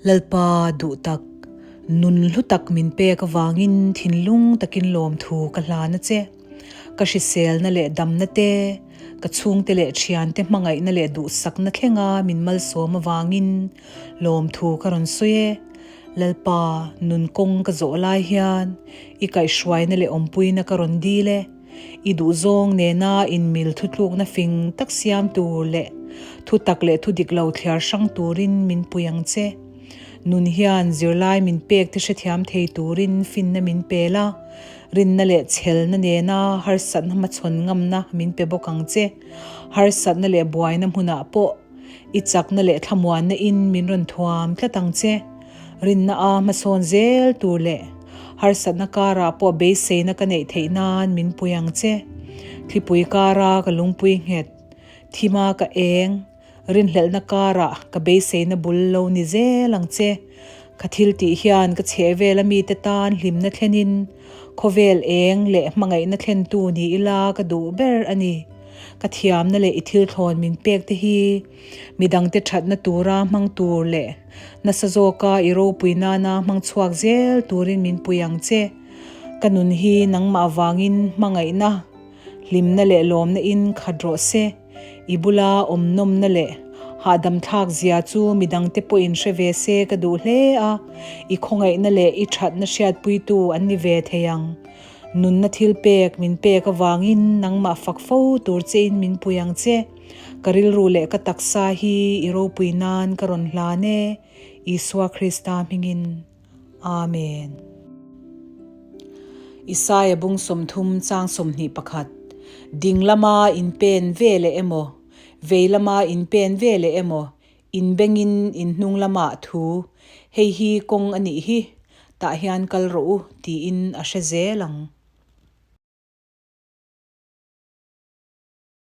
Lalpa duh tak, nun hlu tak min pek avangin thinlung takin lawmthu ka hlan a che. Ka hriselna leh damna te, ka chhungte leh thiante hmangaihna leh duhsakna thlenga min malsawm avangin lawmthu ka rawn sawi e. Lalpa, nun kawng ka zawh lai hian i kaihhruaina leh awmpuina ka rawn dil e. I duhzawng nena inmil thutlukna fing tak siam tur leh thu tak leh thu dik lo thliar hrang turin min pui ang che. Nun hian zirlai min pek te hrethiam thei turin finna min pe la, rinna leh chhelna nena harsatna hmachhawn ngamna min pe bawk ang che. Harsatna leh buaina hmunah pawh i chakna leh thlamuanna in min rawn thuam tlat ang che. Rinna a hmasawn zel tur leh harsatna karah pawh beiseina ka neih theih nan min pui ang che. Thlipui kara ka lungpui nghet, thima ka eng, rinhlelhna karah ka beiseina bul lo ni zel ang che. Ka thil tih hian ka chheh vela mite tan hlimna thlenin khawvel eng leh hmangaihna thlentu ni ila ka duh ber a ni. Ka thiamna leh i thil thlawn min pek te hi midangte thatna tura hmang tur leh nasa zawka i ropui nana hmang chhuak zel turin min pui ang che. Ka nun hi nangmah vangin hmangaihna, hlimna leh lawmna in khat rawh se. I bula awm nawmna leh hahdam thlak zia chu midangte pawhin hre ve se ka duh hle a, i khawngaihna leh i thatna hriatpuitu an ni ve thei ang. Nunna thil pek min pek avangin nangmah fak fo tur chein min pui ang che. Ka rilru leh ka taksa hi i ropui nan ka rawn hlan e, Isua Krista hmingin. Amen. Isaia bung 30 chang 21 Ding lama in pen ve leh emaw, vei lama in pen ve leh emaw, in bengin in hnung lamah thu, Hei hi kawng a nih hi, tah hian kal rawh u, tiin a hre zel ang.